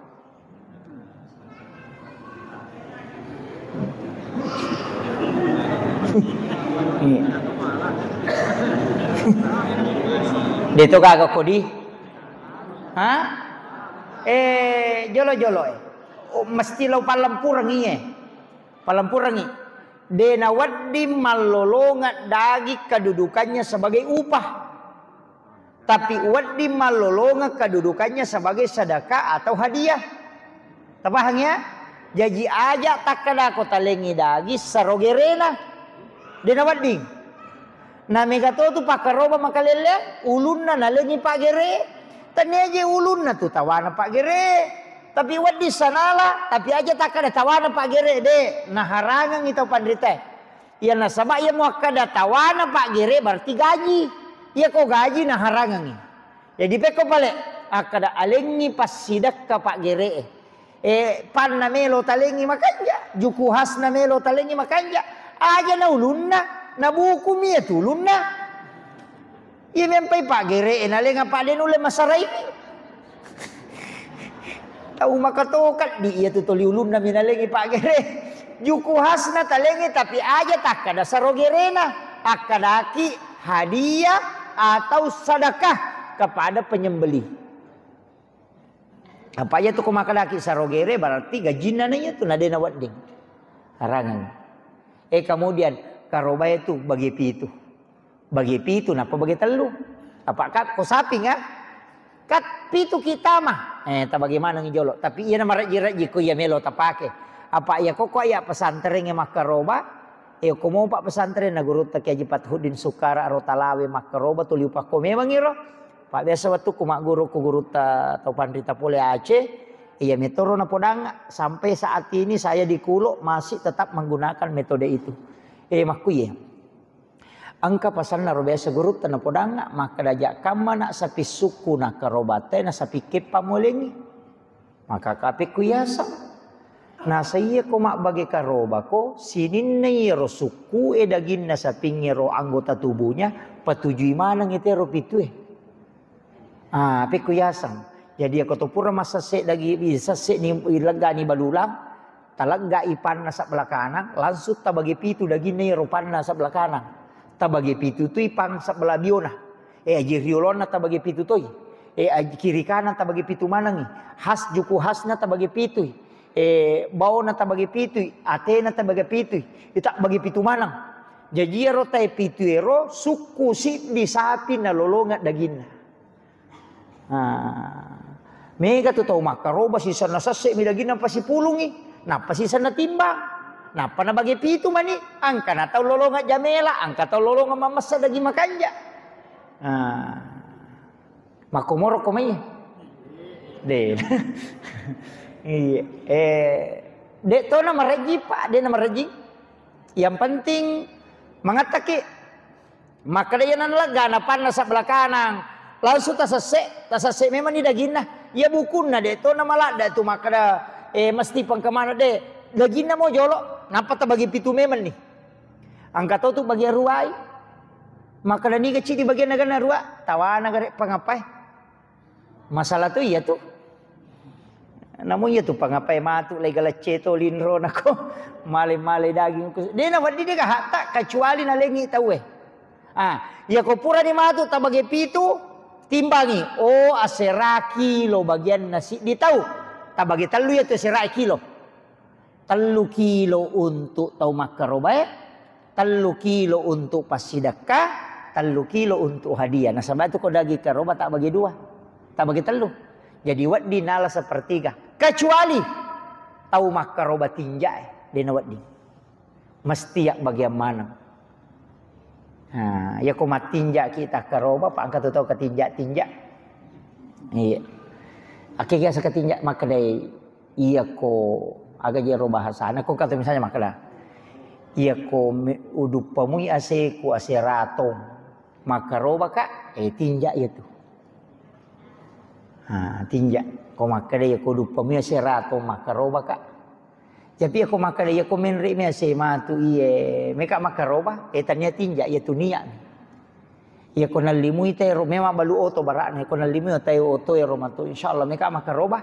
Deto gaga kodi? Ha? Eh, jolo-jolo eh. Oh, mesti lo pallempurengi eh. Pallempurengi. De nawedding mallolongeng daging kedudukannya sebagai upah. Tapi wedding mallolongeng kedudukannya sebagai sedekah atau hadiah. Tapahang ya? Jaji aja takkadako talengi daging sarogerena. De nawedding. Na mega to tu pakkaroba makalelle, ulunna nalengi paggere. Tania je ulunna tu tawana paggere. Tapi wedding sanala, tapi aja takkada tawana paggere de. Naharangengngi tau panrita. Iya nasaba iya muakkada tawana paggere berarti gaji. Iya ko gaji naharangengngi. Jadi pekko pale akkada alengngi passidekka paggere. Eh, panna melo talengngi makanja, juku hasna melo talengngi makanja. Aja na ulunna, na buku mi iya tu ulunna. Iya mempai paggere, eh, nalenga pade nulle masaraimi. Tau makatokat di iya tu toli ulunna mi nalengi paggere. Juku hasna talengi tapi aja takkada sarogerena, akkadaki hadiah atau sedekah kepada penyembelih. Apa iya tu ko makkadaki sarogere berarti gajinna na iya tu na dena wedding. Harangan. Eh, kemudian karobae tu bagi pitu. Bagi pitu napa bagi tellu. Apa kat ko sapi nga? Kat pitu kita mah. Eh, ta bagaimana ngi jolo. Tapi iya na marejji-rejji ko iya melo tapake. Apa iya ko ko iya pesantren e makkaroba. Eh, ko mau pak pesantren na gurutta Kiai Haji Fathuddin Sukara ro talawe makkaroba tuli upakko memang iro. Pak biasa wettukku magguru ku gurutta tau panrita pole Aceh, iya metoro napodang sampai saat ini saya di Kulo masih tetap menggunakan metode itu. Eh, makkuye. Engka pasanna ro biasa gurutta napodang makkada ja kamma nak sapi sukku na karobate na sapi keppa molengi. Maka kapekku yaseng. Nasa iya ko mabbage karobako, sininna iyaro sukku e daginna sapingnge ro anggota tubuhnya, patujui maneng itero pitue. Ah, pekku yaseng. Jadi ako to pura massesse dagi, sesse ni leggani balulang, talegga ipanna sebelah kanang, langsung tabage pitu daginna iyaro panna sebelah kanang. Tabage pitu tu ipang sebelah biona. Eh, aji riolonna tabage pitu toi. Eh, aji kiri kanan tabage pitu manengi. Has juku hasna tabage pitui. Eh, baona tabage pitui, atena tabage pitui. Ita bage pitu maneng. Jaji ero tae pitu ero sukku siddi sapi nalolonga daginna. Nah, mega tu tau makkaroba sisenna sesse mi daginna pasipulungi, nappa sisenna timbang. Nappa nabage pitu mani, angka na tau lolonga jamela, angka tau lolonga mamessa daging makanja. Nah, makkomoro ko mai. De. Iya. Eh, de to na marejji, Pak, de na marejji. Yang penting mangattaki. Makkeda iya naleggana panna sebelah kanang. Langsung tasesse, tasesse memang ni daginna. Iya bukunna de to na maladda tu makkeda, eh, mesti pengkemana de. Daginna mo jolo, nappa tabagi pitu memang ni. Angka to tu bagi ruai. Makkeda niga cidi bagian naganna rua, tawana gare pangapai. Masalah tu iya tu. Namu iya tu pangapai matu lai galecce to linro nako male-male daging ku. De na wedding de gahatta kecuali nalengi tauwe. Ah, iya ko purani matu tabage pitu, timbangi. Oh, asera kilo bagianna siddi tau. Tabage tellu iya tu asera kilo. Tellu kilo untuk tau makkarobae, tellu kilo untuk passidekka, tellu kilo untuk hadiah. Nasaba tu ko daging karoba tak bagi dua, tak bagi tellu. Jadi wedding nala sepertiga. Kecuali tau makkaroba tinja e, dena wedding. Mesti yak bagian maneng. Nah, iya ko mattinja kita karoba, pa engka tu tau katinja-tinja. Iya. Ake biasa katinja makkedai, iya ko aga jero bahasana, ko kata misalnya makkeda, iya ko me-, uduppamui aseku, ase ratong, makkaroba ka, eh, tinja iya tu. Ha, tinja. Ko makkeda iya ko uduppamui ase ratong, makkaroba ka. Tapi iya ko makkeda iya ko menre mi ase matu iye, meka makkaroba, eh, tania tinja iya tu niat. Iya ko nallimui tero memang balu oto bara'na, ko nallimui otai oto ero matu, insyaallah meka makkaroba.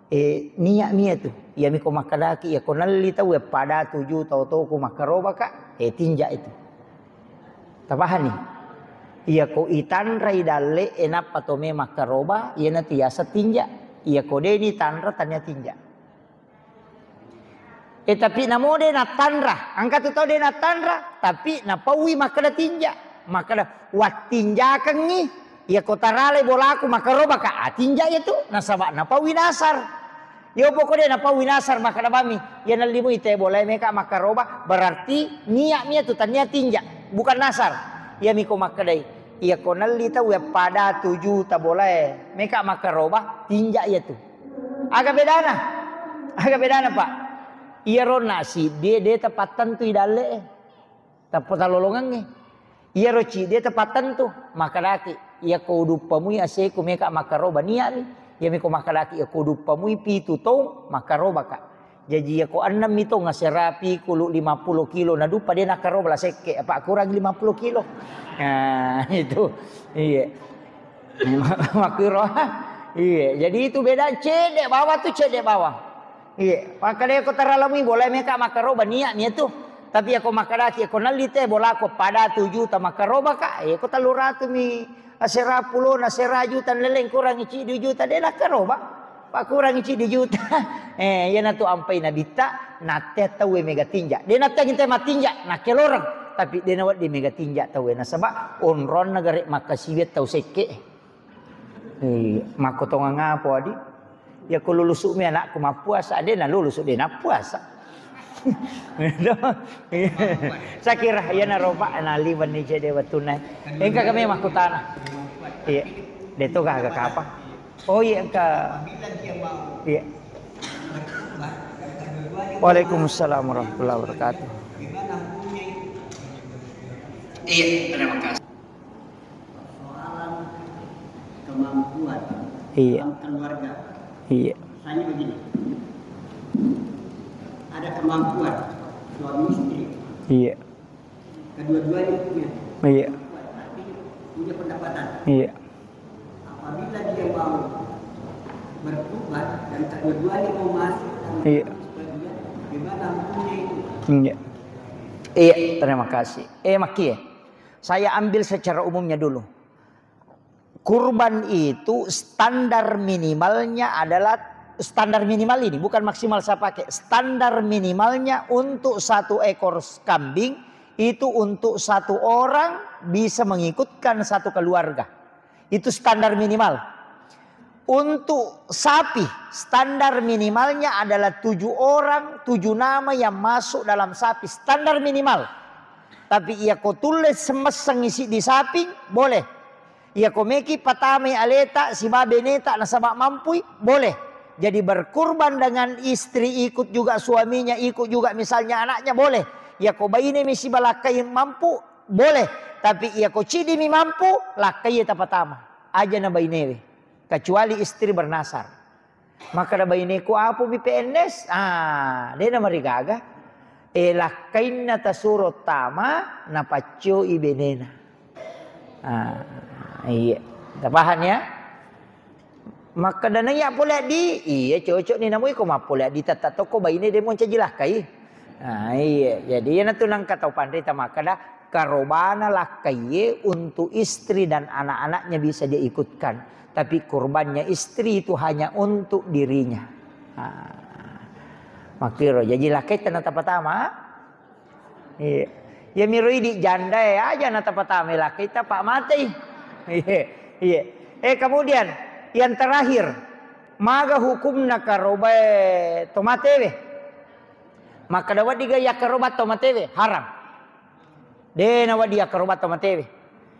Eh, niat mi iyatu. Iyami ko makkedaki, iya ko nalli tau ya pada tuju tau toku makkaroba ka, eh, tinja itu. Tapahani? Iya ko itanrai dalle, eh, nappa to me makkaroba, iya natu yasa tinja. Iya ko deni tanra tania tinja. Eh, tapi namo de nattanra, engka tu tau de nattanra, tapi napaui makkeda tinja, makkeda wattinjakengngi, iya ko taralai bolaku makkaroba ka, ah, tinja iya tu, nasaba napaui nasar. Yo poko de napaui nasar makkeda bami, iya nallimui te bolae meka makkaroba, berarti niat mi iya tu tania tinja, bukan nasar. Iya mi ko makkedai, iya ko nalli tau ya pada tuju ta bolae meka makkaroba, tinja iya tu. Aga bedana? Aga bedana, Pak? Iyaro na siddi de tapattentui dalle e. Tappa talolongengnge. Iyaro ciddi tapattentu. Makkedaki, iya ko uduppamui aseku meka makkaroba niami. Iya miko makkedaki, iya ko uduppamui pitu tong makkarobaka. Jaji iya ko ennem mi tong asera pikulu lima puluh kilo na duppa de nakkaroba la sekke, apa kurang lima puluh kilo. Nah, itu. Iya. Makkiro. Iya, jadi itu beda, cedde bawang tu cedde bawang. Iya, makkedai ko taralamui bola meka makkaroba niat mi tu. Tapi ako makkedaki ko nalli te bolaku pada tuju ta makkaroba ka, eh ko tellu ratu mi asera pulo na sera juta leleng kurangi ciddi juta de nakkaroba. Pakkurangi ciddi juta. Eh, iyanatu ampai nabitta, natte tauwe mega tinja. De natte te matinja, nakkeloreng. Tapi de nawedding mega tinja tauwe nasaba onronna gare makkasiwiang tau sekke. Eh, makkotongang apa, Adi? Ya ko lulusu mi anakku mappuasa, de na lulusu de nappuasa. Sakira iyana roba na liwan ni cede wettunna. Engka kami makkutana. Iya. De to gaga kapa? Oh iya, engka. Iya. Waalaikumsalam warahmatullahi wabarakatuh. Iya, terima kasih. Persoalan kemampuan Iya. dalam keluarga. Iya. Misalnya begini, ada kemampuan suami istri, Iya. kedua-duanya punya Iya. kemampuan, artinya punya pendapatan. Iya. Apabila dia mau bertobat dan kedua-duanya mau masuk dalam Iya. Islam, bagaimana hukumnya itu? Iya. Iya, terima kasih. Eh, Maki, ya. Saya ambil secara umumnya dulu. Kurban itu standar minimalnya adalah, standar minimal ini, bukan maksimal saya pakai. Standar minimalnya untuk satu ekor kambing itu untuk satu orang bisa mengikutkan satu keluarga. Itu standar minimal. Untuk sapi, standar minimalnya adalah tujuh orang, tujuh nama yang masuk dalam sapi, standar minimal. Tapi iya ko tulle semesseng isi di sapi, boleh. Iya ko meki patamai aleta siba beneta nasaba mampui, boleh. Jadi berkurban dengan istri ikut juga suaminya, ikut juga misalnya anaknya, boleh. Iya ko baine mi siba lakkai mampu, boleh. Tapi iya ko cidi mi mampu, lakkai tapatama. Aja na bainewe. Kecuali istri bernasar. Makkeda baineku, "Apo mi P N S?" Ah, de namarigaga. Eh, lakkainna tasuro tama, napaccoi benena. Ah, iya. Tapahang ya? Makkeda naiya pole di, iya cocok ni namu iko mappole di tetta tokko baine de moncaji lakkai. Ah, iya. Jadi iyanatu nangka tau panrita makkeda, karobana lakkaiye untuk istri dan anak-anaknya bisa dia ikutkan. Tapi kurbannya istri itu hanya untuk dirinya. Ah. Makkiro, jaji lakkai tenna tapatama. Iya. Ya miro idi janda ya aja na tapatama lakkai tapa matei. Iya. Iya. Eh, kemudian yang terakhir, maga hukumna karobae tomatewe? Makkeda wedding ga yakkaroba tomatewe? Haram. De nawedding yakkaroba tomatewe.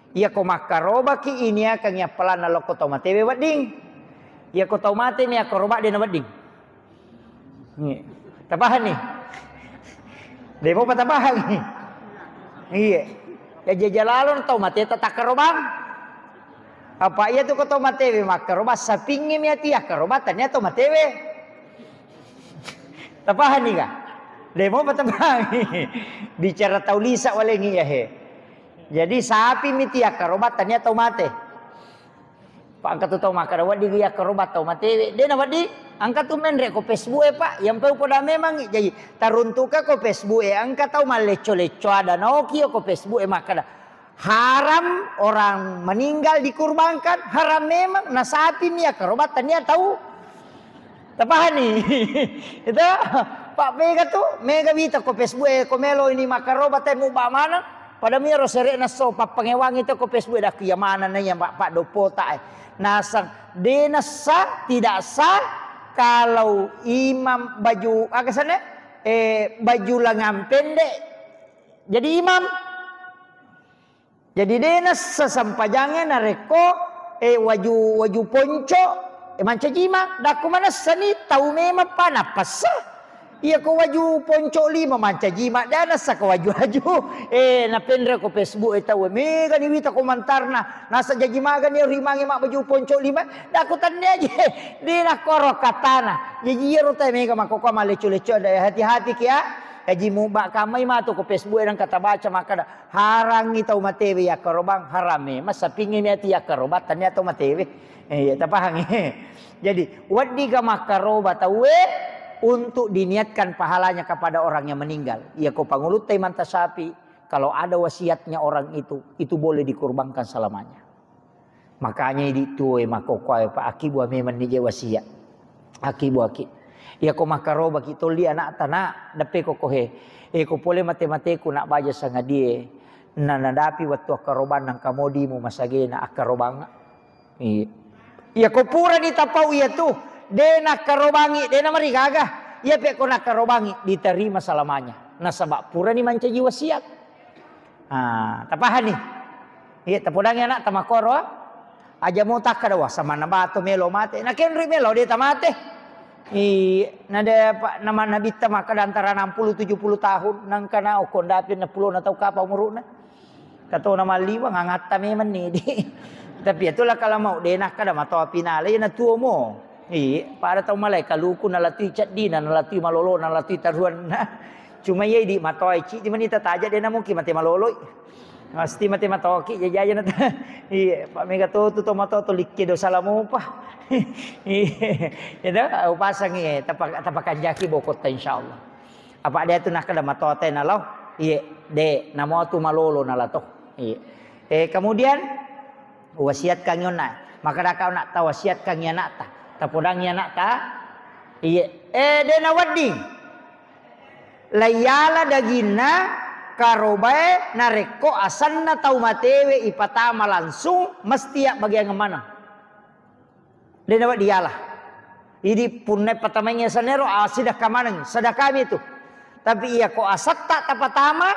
Iya ko makkarobaki iniakangi appalanna lokko tomatewe wedding. Iya ko tau mate mi yakkaroba de nawedding. Iya. Tapahang ni? De mopa tapahang ni? Iya. Ya jajalalo tau mate tatakkarobang. Apa iya tu ko tau matewe makkaroba sapingnge mi ati yakkaroba tania tau matewe. Tapahani ga? De mopa tapahani. Bicara tau lisa walengi ya he. Jadi sapi miti yakkaroba tania tau mate. Pak, engka tu tau makkeda, "Wedding yakkaroba tau matewe." De' nawedding, engka tu menre' ko Facebook e, Pak. Yang peu poda memang. Jadi, taruntuka ko Facebook e, engka tau mallecco-lecco ada naoki ko Facebook e makkeda, "Haram orang meninggal dikurbankan, haram memang, na sapi mi yakkaroba tania tau." Tapahani? Itu, Pak, mega tu, mega wita ko Facebook e, ko melo ini makkaroba te muba maneng. Pada miro sere'na so pappangewangi to ko Facebook, dak iya maneng na iya, Pak, Pak, doppo ta, eh. Nasang, de' nassa, tidak sah kalau imam baju, aga sana? Eh, baju lengan pendek jadi imam. Jadi de' nassa sempajangnge narekko, eh, waju, waju ponco, eh, mancaji imang. Dakku manessani tau memang pa nappassa. Iya ko waju ponco lima mancaji imang, de' nassa ko waju-waju. Eh, napenre' ko Facebook e tau, mega ni wita komentarna. Nasa jaji magani rimangi mabbaju ponco lima. Dakku tannia je. De' nakkoro katana. Jaji iyaro te mega makkokkoe mallecco-lecco, ada hati-hati kia. Jaji muba kamai matu ko Facebook e nang kata baca makkeda, harangngi tau matewe yakkarobang, haram e. Massapingngi mi ati yakkarobang, tania tau matewe. Eh, iya, tapahangi. Jadi, weddiga makkaroba tauwe untuk diniatkan pahalanya kepada orang yang meninggal. Iya ko pangulutta imanta sapi, kalau ada wasiatnya orang itu, itu boleh dikurbankan selamanya. Makanya idi tuo e makkokkoe, Pak, akibua memang ni je wasiat. Akibuaki. Iya ko makkarobaki tolli anakta, nak, deppe ko kohe. Eh, ko pole mate-mateku nak baja sangadie. Na nadapi wettu akkarobang nangka modimu masagena akkarobang. Iya. Iya ko purani tapau iya tu, de' nakkarobangi, de' namarigaga. Iya pe ko nakkarobangi, diterima selamanya. Nasaba purani mancaji wasiat. Ah, tapahani? Iya, tapodangi anak tamakkoro, ah. Aja mo takkada, "Wah, samanna bato melo mate." Nakenri melo de' tamate. Iya, nade pa-, nama nabitta makkada antara enam puluh tujuh puluh tahun, nangkana okko ndapi enam puluh na tau kapa umuruna. Katona malliwang, angatta memang ni di. Tapi itulah kalau mau de' nakkada matoa pinale, iya natuo mo. Iya, pada tau malai kaluku nalatui ceddina, nalatui malolona, nalatui taruanna. Cuma iya idi matoa icci di mani tataja de' namuki mate maloloi. Pasti mate matoki jajaja nata. Iya, Pak, mega to tu to mato to likke dosa lamopa. Iya, itu upasangi, tapa-, tapakanjaki bokotta insyaallah. Apa dia tu nakkada matoa te nalo? Iya, de', namo tu malolo nalato. Iya. Eh, kemudian wasiatkangngi onna. Makkadaka onna tawasiatkangngi anakta. Tapodangi anakta. Iya. Eh, de' nawedding. Laiyala daginna karobae narekko asenna tau matewe ipatama langsung, mesti yabbagiangeng maneng. De' nawedding yala. Idi punna patamaingngi asenna ero, ah, sidakka maneng, sedekami tu. Tapi iya ko asetta tapatama,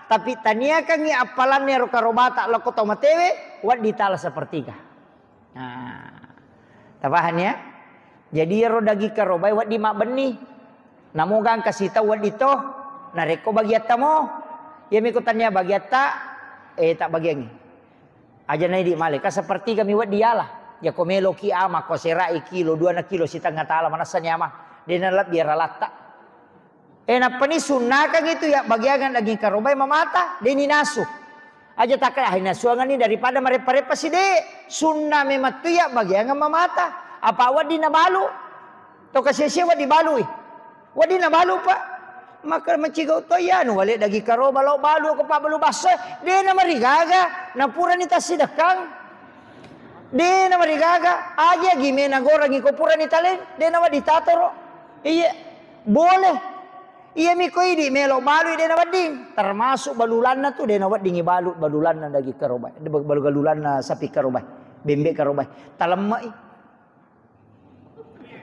tapi taniakangngi appalanna ero karobata lokko tau matewe, wedding tala sepertiga. Nah, tapahani ya? Jadi iyaro daging karobae wedding mabbenni. Namo gangka sitau wedding to, narekko bagiatta mo. Iyami ko tania bagiatta, eh, tabbagiangngi. Aja naidi male, ka sepertiga mi wedding yala. Yako meloki ama, ko serai kilo, dua na kilo sitengnga tala, manessani ama. De' nalebbi ralatta. Eh, nappani sunnakang itu yabbagiangan daging karobae mamata, de' ninasu. Aja takkeda, "Ah, nasuanganni daripada mareppa-reppa side." Sunna memang tu yabbagiangan mamata. Apa wedding nabalu? To kasia-sia wedding balui. Wedding nabalu, Pak. Maka macigau to iya, anu wale daging karoba lao balu ko pabbalu basso, de' namarigaga, napurani tassidekkang. De' namarigaga, aja gimena gorangi ko purani taleng, de' nawedding tatoro. Iya, boleh. Iyami ko idi melo balui de' nawedding, termasuk balulanna tu de' naweddingi balu, balulanna daging karoba, balu-, balulanna sapi karoba, bembe karoba. Talemmei.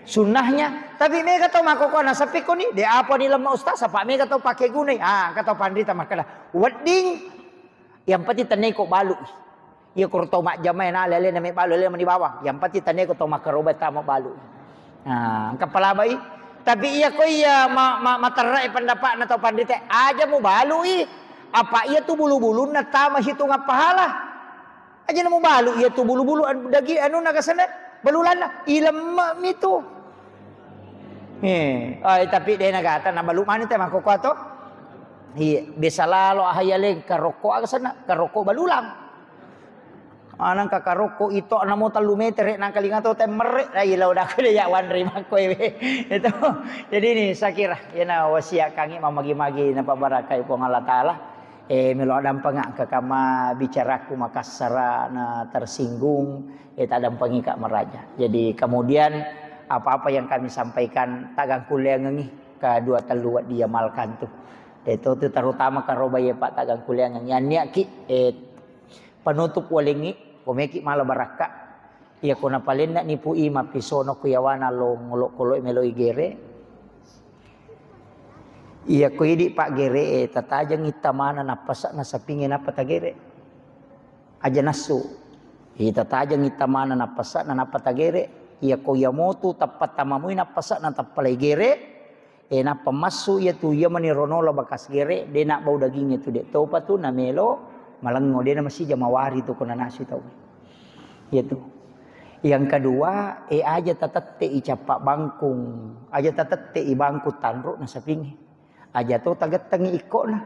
Sunnahnya, tapi mega tau makkokkoe nasappi koni, de' apa ni lemma ustaz, apa mega tau pake gunai. Ah, kata panrita makkeda, wedding, yang penting tennaiko balu. Iya ko tau majjama na ale-alena me balu, alena mani bawang. Yang penting tennaiko tau makkaroba tama balu. Nah, engka palabai. Tapi iya ko iya ma-, ma-, materrai pendapatna tau panrita, aja mu balui. Apa iya tu bulu-bulunna tama hitungan pahala. Aja na mubalu iya tu bulu-bulu an-, daging anu nagasana balulanna, ilemme mi tu. Eh, ai, tapi de' nagata nabalu mani te makkokkoe to. Iya, biasa lalo ahayaleng karokko aga sana, karokko balulang. Anang ka karokko ito namo tellu meter, nang kalinga to temmerre, ai lao dako de ya wanri makko ewe. Itu. Jadi ini saya kira, yana wasiat kangi mamagi-magi na pabarakai Puang Allah Ta'ala. Eh, melo adampanga ke kama bicaraku makassara na tersinggung, eh, tak dampangi Kak Meraja. Jadi kemudian apa-apa yang kami sampaikan tak gangkuleangengi kedua telu dia malkan tu. Eh, to tu terutama karoba ye Pak tak gangkuleangengi. Anniaki, eh, penutup walengi, komeki mala barakka. Iya ko napalenna nipu i mappisono ku yawana lo ngolo-kolo melo igere. Iya ko idi Pak gere, eh, tatajengi tamana nappasa na sapinge nappa tagere. Aja nassu. Ita tajeng itta maneng nappasa'na nappa tagere. Iya ko iya motu tappa tamamui nappasa'na tappa lai gere. E nappa massu iya tu iya mani ronola bakas gere, de nabbau dagingnge tu de topa tu namelo malengngo, de namasija mawari tu ko nanasui tau. Iya tu. Yang kedua, e aja tatette i cappa bangkung, aja tatette i bangkung tanru na sapingnge. Aja to tagettengi ikkona.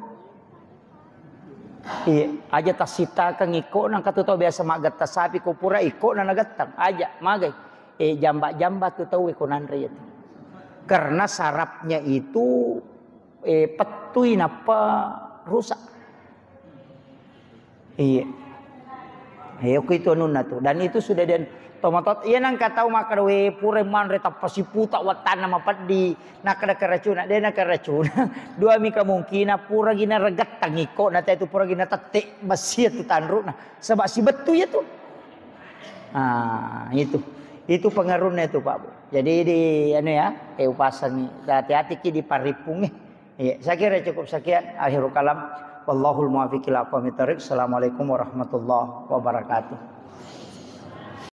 Iya, aja tassitakeng ikkona, engka tu tau biasa maggetta sapi ko pura ikkona nagetteng. Aja, magai. Eh, jamba-jamba tu tau ko nanre itu. Karena sarapnya itu, eh, pettui nappa rusak. Iya. Iya, ku itu anunna tu. Dan itu sudah den tomatot. Iya nang katau makkada we pura manre tappa siputa wattanna mapeddi. Nakkada keracuna, de na keracuna. Dua mi kemungkinan pura gina regettang iko na tu pura gina tette besi tu tanruna. Sebab si betu ya tu. Ah, itu. Itu pengaruhnya itu Pak Bu. Jadi di anu ya, eh upasangi. Hati-hati ki di paripung eh. Iya, saya kira cukup sekian. Akhirul kalam. Wallahul muwaffiq ila aqwamit thariq. Assalamualaikum warahmatullahi wabarakatuh.